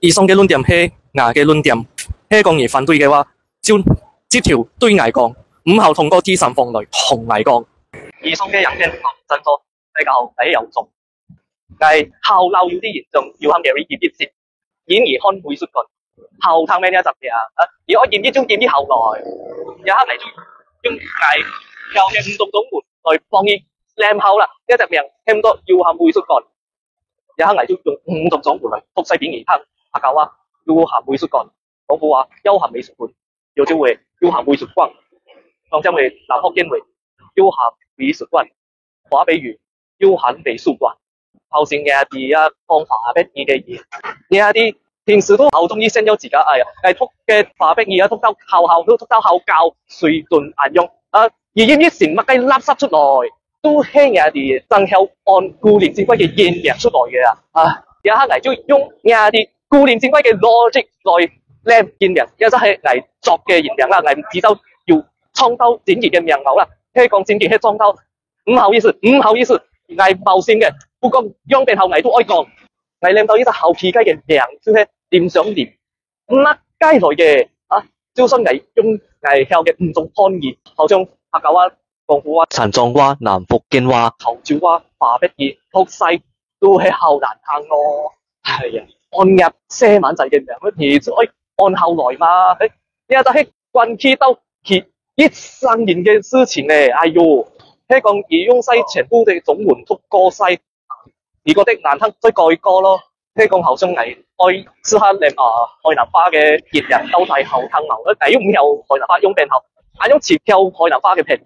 以上嘅論點係𠊎嘅論點，係講而反對嘅話，就直頭對𠊎講，毋好通過第三方來同𠊎講。以上嘅影片贊助大家好，𠊎係姚總，𠊎好老有啲嚴重，要喊 Gary 葉一節，演而看美術館，後頭咩呢一集嘅啊？而我演啲中演啲後來，也刻嚟就用𠊎有嘅五種種門來幫伊念好啦，呢一隻名聽多要喊美術館，也刻嚟就用五種種門來複製俾伊聽，客家話要喊美術館，廣府話休閒美術館，潮州話休閒美術館，廣州話南福建話休閒美術館，華北語休閒美術館。頭先嘅啲啊講華北語嘅嘢，呢啲平時都好鍾意炫耀自家，哎呀，係讀嘅華北語啊，讀到校校都讀到校教水準按樣啊，而因一成乜雞垃圾出來，都係呢啲真係按古靈精怪嘅演繹出來嘅啊，啊，也係嚟就用呢啲古靈精怪嘅邏輯來嚟演繹，也就係嚟作嘅演繹啦，嚟唔知道要創造展現嘅面貌啦，係講展現係創造，唔好意思，唔好意思，𠊎冒先嘅。不過兩邊後𠊎都愛講，𠊎念到呢隻後皮雞嘅名，就係林上林，乜雞來嘅啊？就算𠊎用𠊎曉嘅五種漢語，好像客家話、廣府話、陳莊話、南福建話、潮州話、華北語、讀晒都係好難聽咯。係啊，按入寫滿仔嘅名，你就愛按後來嘛？誒，呢個就係關係到佢一生人嘅事情咧。哎喲，係講伊用晒全部的中文讀過晒。你覺得難聽再改過咯？聽講好像係愛試下連啊海南話嘅粵人都係好聽冇，但係唔曉海南話用變好，啊用切跳海南話嘅片。